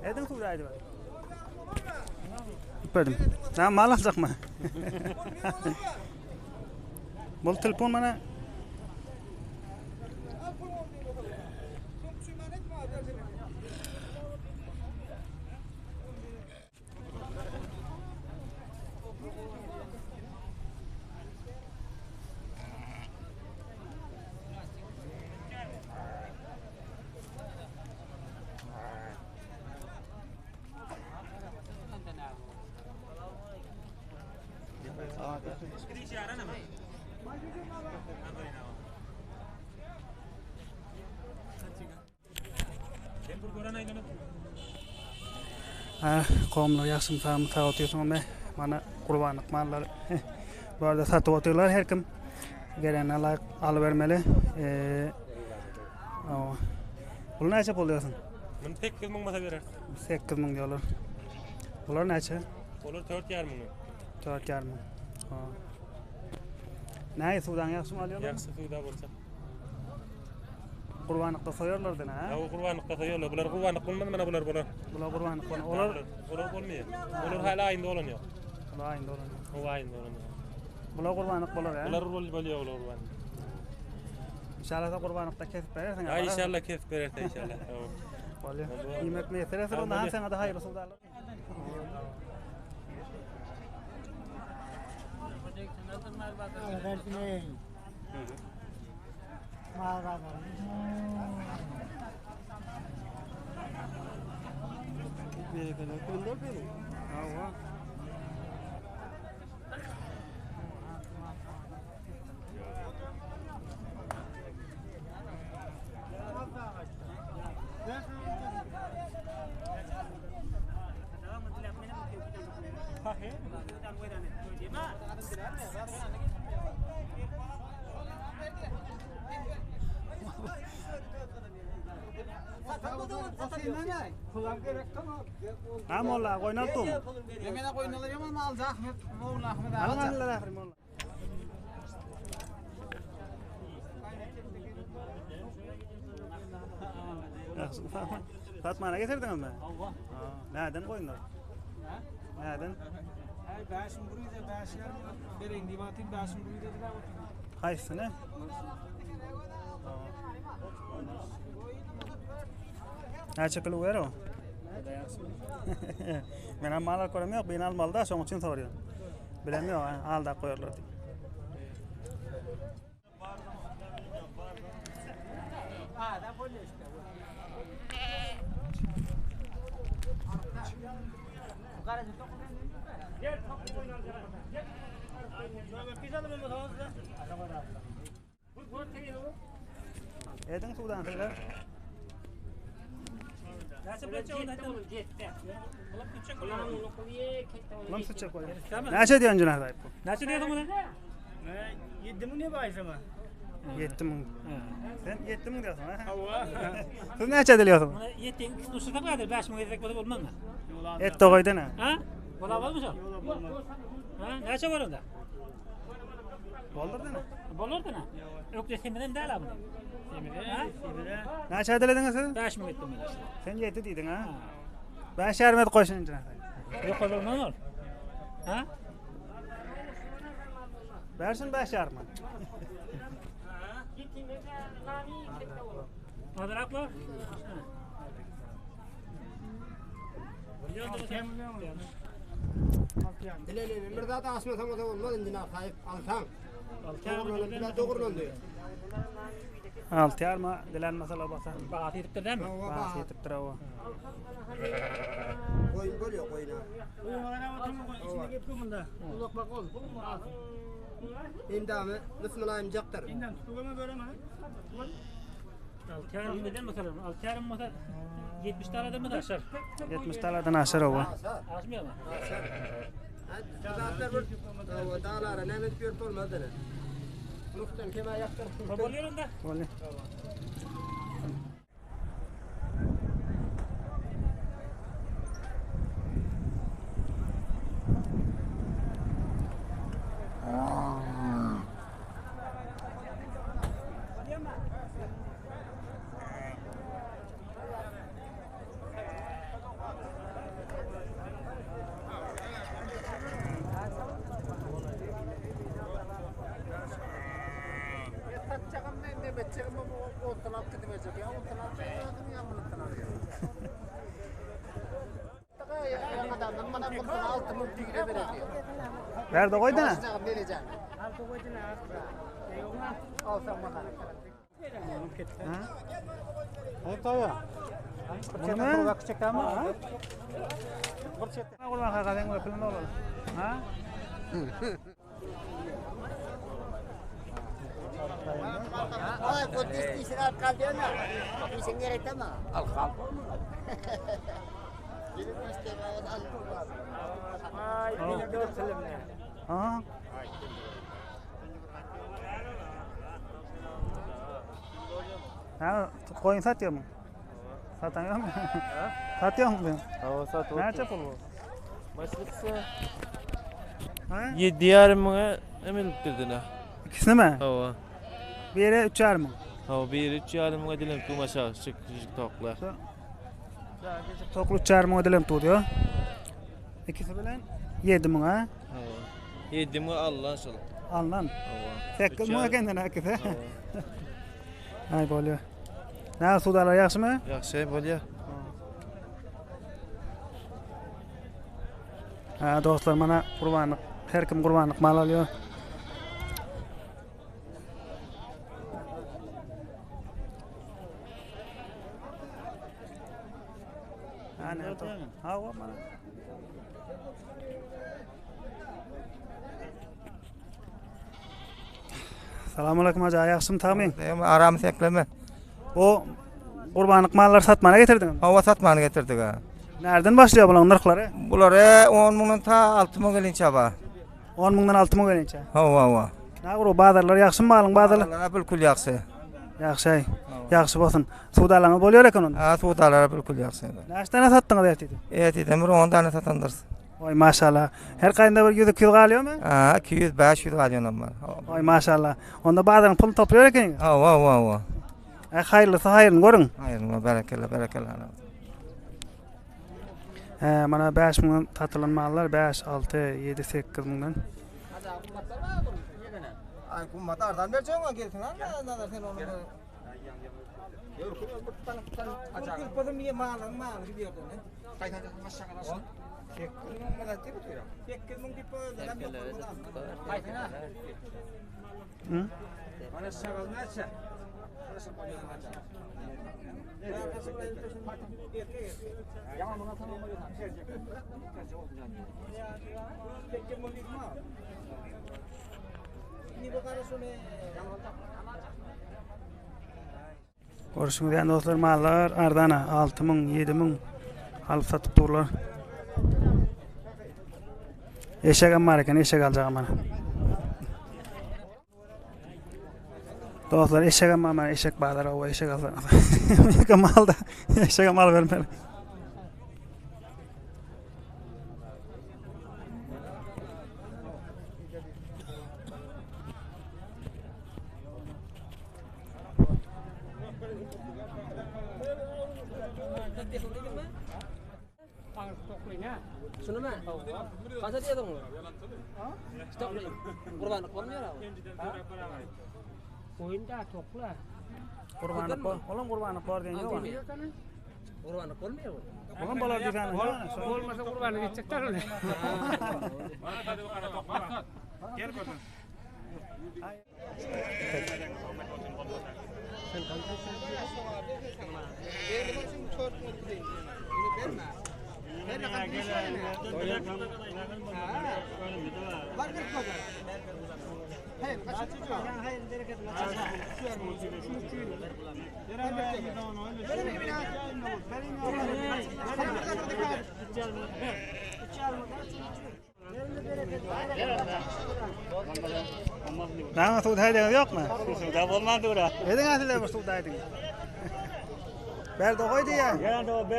Ediň suwda aýdyp. Öpedim. Näme mal aljakmy? Bul telefon mana Komlar ýagşymy sagmy sag otyrsyňyz me mana gurbanlyk mallary bu ýerde satyp otyrlar her kim gelenine laýyk alybermeli. Bul näçe pul diýersiň? Muny 8000 bolsa berer. 8000 diýerler. Bular näçe? Olar 4,5 müň. 4,5 müň. Näme suwdan ýagşymy alýarlar? Ýagşy suwda bolsa. Gurbanlykda soýarlar dene, ha? Hawa, gurbanlykda soýarlar. Bular gurbanlyk bolmaz, mana bular bolar. Bular gurbanlyk bolar. Olar olar bolmaýar. Olar hali aýynda bolan ýok. Bular aýynda bolan ýok. Hawa, aýynda bolan ýok. Bular gurbanlyk bolar, ha? Bular bolýar, bular gurbanlyk. İnşallah gurbanlykda kesip berersiň. Ha, inşallah kesip berersiň, inşallah. Bolýar. Iýmek miýesser etsin, onda saňa da haýyrly suwdarlar. Ha molla goýnal tum. Mena goýnalar ýaman mal Ahmet, Molla Ahmet aga. Alňanlar ahyry molla. Ýagşy. Satmana getirdiňizmi? Hawa. Näden goýunlar? Näden? Äý, 5 müň bir 5 ýarym bereýin diýip atyn, 5 müň bir dediler. Haýsyny? Näçe kilo ber o? Men hem mal alyp görem ýok, birini almaly da, şonuň üçin soraýan. Bilem ýok, aldap goýarlar diýip. Ediň suwdan sylar. Bulam sütçek bolýar. Näçe diýen jüne saýyp bu? Näçe diýdiň muny? 7000 diýip aýsama. 7000. Sen 7000 diýýärsiň, ha? Hawa. Siz näçe diýýärsiň? Muny 7 ikisini uçursak bardyr, 5000 gezek bolup bolmazmy? Et dogaýdan ha. Ha? Bola bolmy şol? Ha, näçe bor onda? Boldur dene. Bolar dene. Ökde semizem däl abi. Semize, semize. Näçe dilediňiz siz? 5000 etdim men. Sen 7 diýdiň ha? 5 ýarym edip goýşun indi. Ýok bolmaz ol. Ha? Bersin 5 ýarym. Azyrak bor. Bileli bir zat asmasam o da olmaz indi sahip alsaň. Dogrulandy, biraz dogrulandy. Altı ýarma dilen masala basa. Bahasy ýetipdir dämi? Bahasy ýetipdir awa. Goýun bolýar goýuna. Endamy bismillaýym jakdyr. Altı ýarym neden masalan? Altı ýarym bolsa 70 taladan mı aşar? 70 taladan aşar awa. Aşmıyor mu? Zatlar bir dağlara näme edip ýörüp bolmaz dene. Nuktan kema ýakdyr. Bolýar onda. Bolýar. Bärde goýdana. Ha? Ha, goýun satýarmyň? Satan ýokmy? Satýarmyň? Hawa satyp. Näçe pul bu? Başlyksa Ha? 7,5 müňe emilip girdiler. İkisini mi? Hawa. Biri 3,5 müň. Hawa biri 3,5 müňe dilim tumaşa şık şık tokla. Tokly 3,5 müňe dilem tutýar. İkisi bilen 7 müň ha? Hawa. 7 müňe allan şol. Alnan. Hawa. 8 müň ekenden ikisi. Hawa. Ay bolýar. Näme sudalar ýagşymy? Ýagşy bolýar. Ha dostlar mana gurbanlyk her kim gurbanlyk mal alýar. Ha ne Ha o mana. Salam aleyküm hacı, ýagşymy tagmyň? Aram sekleme. O gurbanlyk mallary satmana getirdiňmi? Hawa satmany getirdik ha. Nereden başlıyor buların nyrhlary? Bular 10 müňden ta 6 müň gelinçe bar. 10 müňden 6 müň gelinçe. Hawa hawa. Ne guru bazarlar ýagşymy malyň bazarlar? Bazarlar bilkul ýagşy. Ýagşy. Ýagşy bolsun. Suwdalaňyz bolýar eken onda. Ha suwdalar bilkul ýagşy. Näçe tane satdyňyz ertede? Erteden bir 10 tane satandyrys. Oý maşallah. Her gaýynda bir 100-200 galýarmy? Ha 200 500 galýanam bar. Oý maşallah. Onda bazaryň puluny toplaýar ekeniňiz. Hawa hawa hawa. Ay haýyrlysy haýryny görüň. Haýyrly berekella berekella. He, mana 5 müňden satylan mallar 5, 6, 7, 8 müňden. Ay kummat ardan berjek oňa gelsin ha. Nazar sen onu. Hı? Görüşüňiz ýaly dostlar mallar arzana 6 müň, 7 müň alyp satyp durlar. Eşek hem bar eken, eşek aljak mana. Dostlar eşek hem bar, mana eşek bazar o eşek alsa. Eşek mal da eşek mal bermeli. Şunu mu? Kaça diyordun bunu? Toklu. Kurbanlık olmuyor abi. Goýun da tokla. Gurbanlyk bor. Olam gurbanlyk bor diýen ýok. Kurbanlık olmuyor mu? Olam bolar diýen ýok. Bolmasa gurbany geçjekler ony. Näme suwda haýdaňyz ýokmy? Suwda bolmady bura. Ediň asyl bir suwda haýdyň. Berde goýdy ýa. Gel be.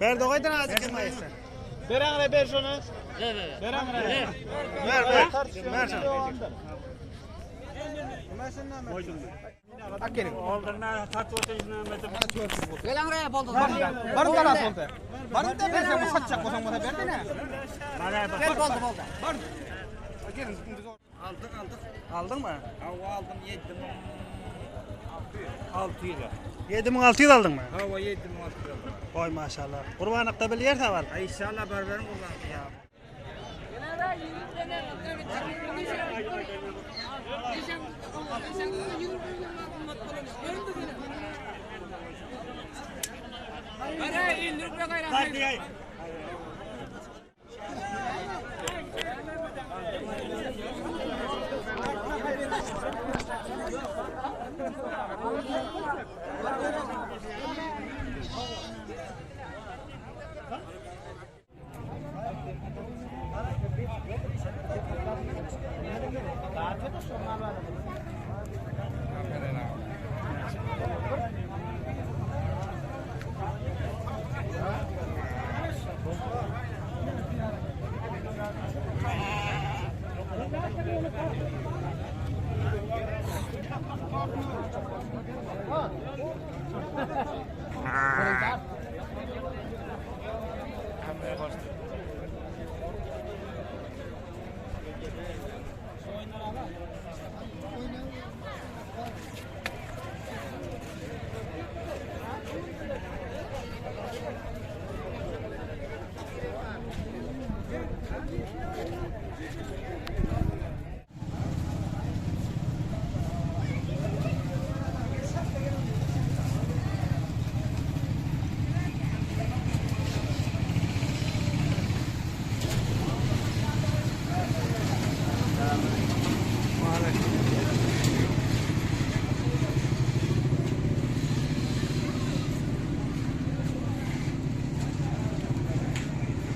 Berde goýdy azı kim aýtsa. Ber ber şunu. Ver Ver ver. Ver şunu. Barın da oldu. Barın da berse bu satacak olsan bana verdin ha. Gel boldu boldu. Bar. Aldyk aldyk. Aldyňmy? Hawa aldym 7600. 7600 aldyňmy? Hawa 7600 aldım. Goý maşallah. Gurbanlykda bilýärse bal. Ay inşallah barbarım kurban.